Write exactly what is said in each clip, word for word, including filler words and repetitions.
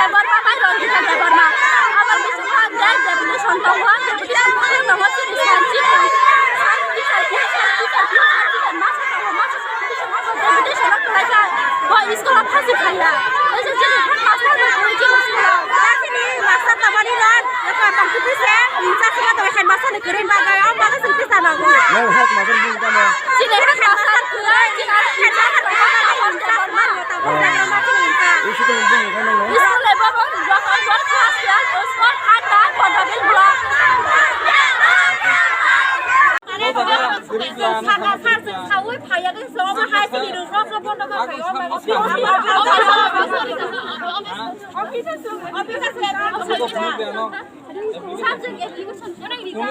Debbarma bai Rangita Debbarma. Abo bising kha je deputation tongo, deputation tongo, tongo chini sanchi bai. Sanchi bai, sanchi bai, sanchi bai, masa tongo, masa tongo, deputation tongo, deputation tongo, bo school o phasi phaiya. Oise chini headmaster bai chini school o. Chini master tongo ni ron, jotto tongthokgwi se, insa sima tongo headmaster ni kwrwi bagwi, o bagwi chwng tisa nango. Nang headmaster bung tamo? Chini headmaster kwrwi, chini headmaster kwrwi. Saka sar sing sawi phaiya de so ma hai sini ru ro ro bondo ma phai o ma office office office office. Sir jeng application jeng ni ka.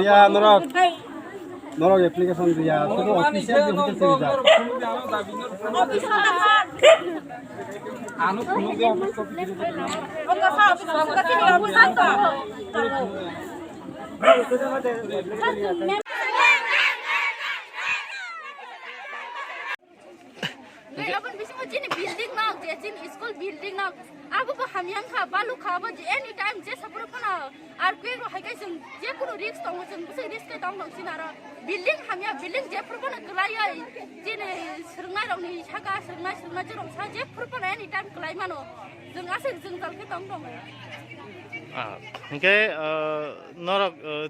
Iya, norok. Norok application dia, sudu official di hotel sini da. Ano phunuk di office office. Nai aboni bisingo chini building no, je chini school building no, abo bo hamya wngkha, balu kha abo je anytime je saporo phano earthquake rok hai khe chwng je kunu risk tongo, chwng bwswk risk khe tong tong sini aro building hamya, building jephru phano kwlaiwi chini swrwngnairokni saka swrwngnai swrwngnaijwk rok sa jephru phano anytime kwlai mano, chwng aswk jwngjal khe tong tongo. Ah, hinkhe, ah, norok, ah,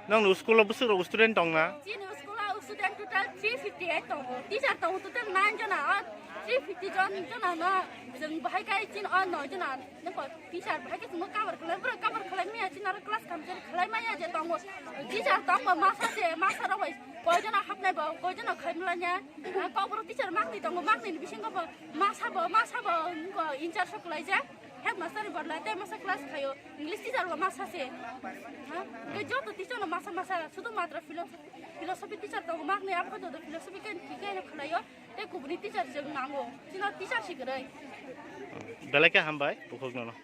Nokni school o bwswk rok student tong na? Chini school o student total three fifty eight tongo. Teacher tongo total nine jona. O three fifty jon, jona no chwng bahai kai chini o noi jona. Nokho teacher bahai kai chwngno cover khlai, bwrwi cover khlai maya chini aro class kamchari khlai maya je tongo. Teacher tongbo masa se, masa rok bai koi jona hapnai bo, koi jona khai mlanya. Kokborok teacher makni tongo, makni ni bisingo bo masa bo, masa bo wngkha in charge rok khlai jak. Headmaster ni bodol tei masa class khaio, English teacher bo masa se. Ha? Tei joto teacher no masa masa, sudu matra philosophy, philosophy teacher tongo, makni abo joto philosophy khe thik khe khlaio, tei kubuni teacher chwng nango, chini teacher si kwrwi. Belai khe hambai, bukhuk nono.